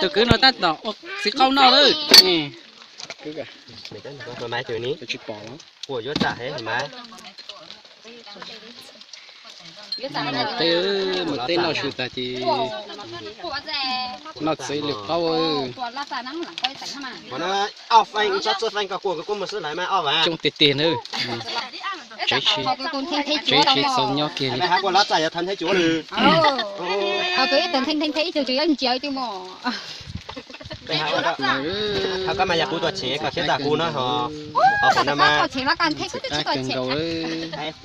Tus kwv no tab tom ua txiv qaub noj lawm. Tsis pom. Mus teb, mus teb noj su tas ces noj txiv lwm qaub. Coob tiag tiag na. Tsev tsis txaus nyob kiag li. Koj mas yog kuv tuam tshev koj thiaj tag kuv no ho. Txiv qaub kawg nkaus.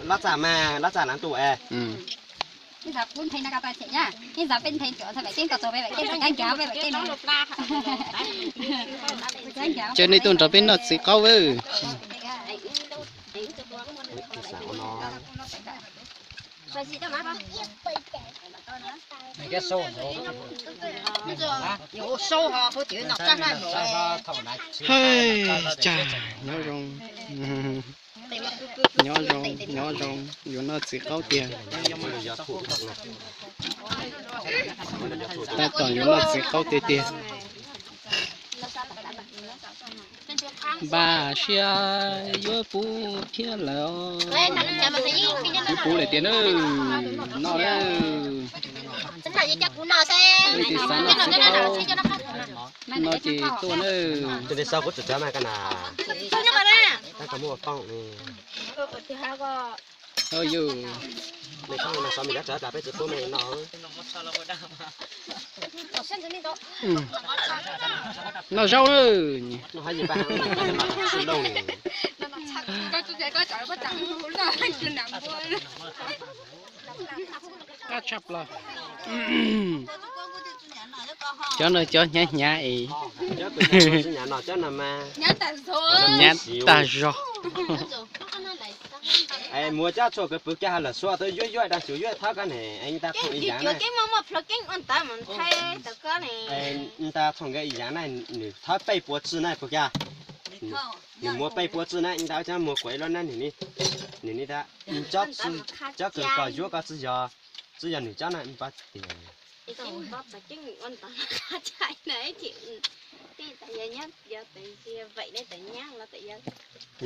Lab txam mas lab txam nav tu es. Coj nej tuaj nrog peb noj txiv qaub. Hais, cas nyob zoo, nyob zoo, nyob zoo, yuav noj txiv qaub tiag. Tab tom yuav noj txiv qaub tiag tiag. Npaj siab yuav pub thiab lawm. Yuav pub lawm tiag na. Noj na. Leej twg xav noj txiv qaub no ces tuaj na. Yus, noj zaub na. Qab tshaj plaws. Cov no cov hnyav hnyav es. Hnyav tag zog. Muab cov tshuaj kws pwg kiag lawm suav twb yuav yuav dag xyuv yuav thawb koj ne, nta thoom ib yaav na. Nta thoom nkawd ib yaav na, nws thawb peb puas txwj na pwg kiag. Nws muab peb puas txwj na, nta cov muag kuav ib lub na, nws ni, nws ni ta, cov kws koj yuav koj txwj yog, txwj yog nws cov na pab tiag.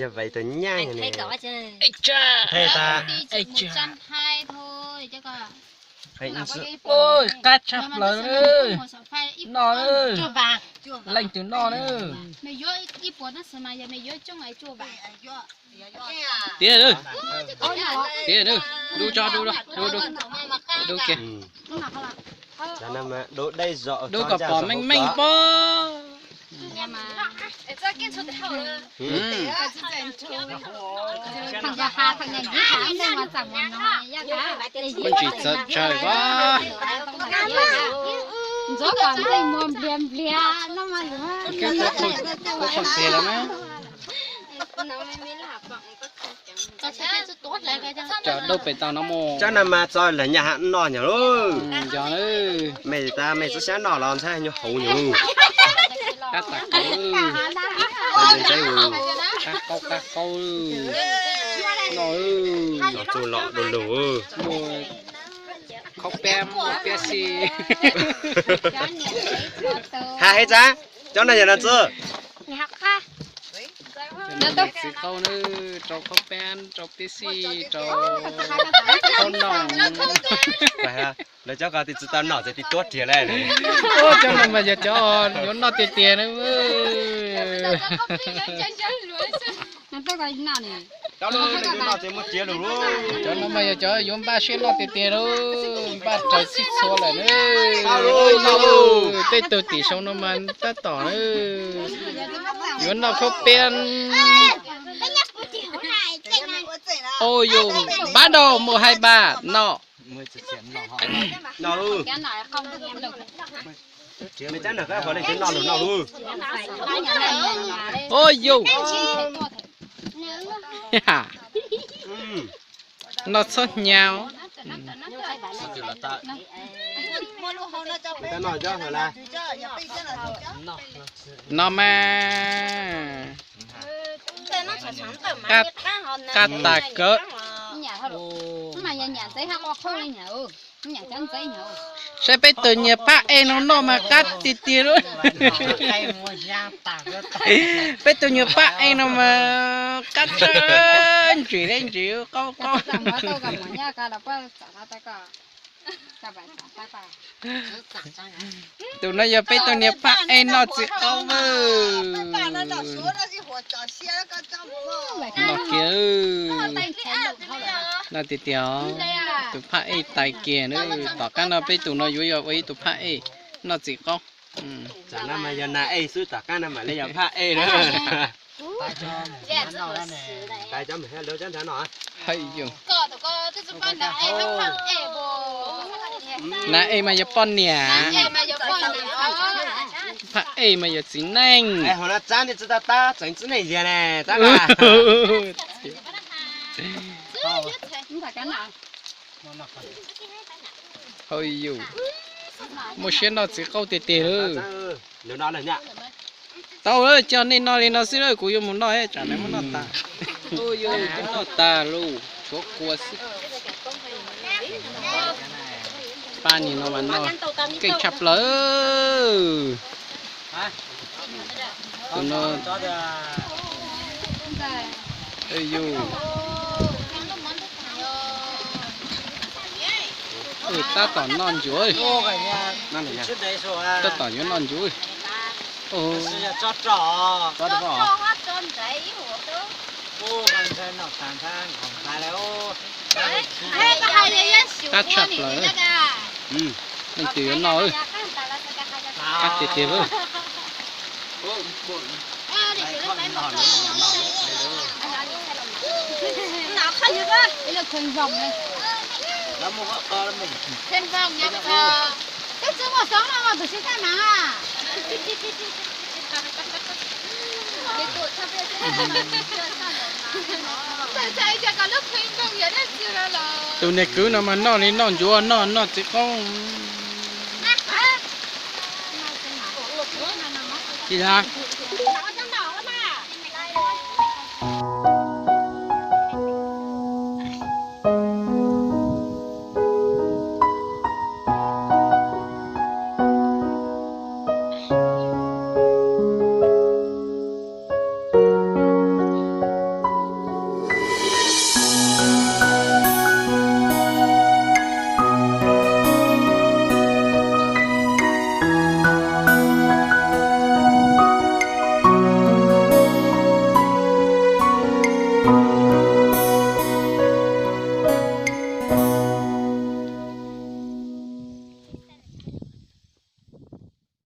Yog vaim tau nyaj ne. Qab tshaj plaws. Noj, leej twg noj na. Tiag, tiag, du tso, du, du, du kiag. Du kom pom meej meej pob. Kuv tsis txawj tsawg pob. Kuv qhov txiv lawm na. Cov dub pem tau no mus. Cov no mas txog lawm nyaj ha noj nyom lauj. Yog na. Mej tas mej txawj xyab noj los ntxhab nyuag hauv nyom. Qab tas qaub. Qab qaub qab qaub. Noj. Txuj lom du lug. Muaj khaub peb, muaj piab xij. Ha heev txav, cov no yog no txwj. Txiv qaub na, rau khaub peb, rau piab xij, rau khaub noom. Lawv cov ko tis tsis tau noj txawm tis tuab riam lawm. Cov no mas yog cov yuav noj tiag tiag na. Cov no mas yog cov yuav npaj siab noj tiag tiag lauj, npaj raws txhij txhua lawm na. Tej tug tim saum no mas tab tom na, yuav noj khaub peb. Ôi dồi, bắt đầu mùa hai ba nọ. Ôi dồi. Noj txhob hnyav. No mas qab tas kawg. Saib peb tus niag phaj ej no noj mas qab tiag tiag lauj. Peb tus niag phaj ej no mas qab tshaj, ntsim li ntsim qaub qaub. Tus no yog peb tus niag phaj ej noj txiv qaub na. Noj kiag, noj tiag tiag os. Tus phaj ej tais kiag na. Tom qab no peb tus no yuav yog ua ib tug phaj ej noj txiv qaub. Tam no mas yog nas ej xwb, tom qab no mam li yog phaj ej na. Hais yus, nas ej mas yog poj niam, phaj ej mas yog txiv neej. Hauv no tsab nti tsi tau tab tseem txiv neej ziag ne, tsab na. Hauj yus, muaj siab noj txiv qaub tiag tiag lawm. Tau lawm, coj nej noj li no xwb lawm, kuv yuav mus noj, tsam nej muab noj tas. Noj tas lawm, tshuav kua xwb. Pab nim no mas noj keej tshaj plaws. Tus no, yus, tab tom noj ntsuav, tab tom yuav noj ntsuav. Qab tshaj plaws. Leej twg yuav noj, qab tiag tiag. Tus niag kwv no mas noj li noj ntsuav, noj noj txiv qaub. Tsis tas,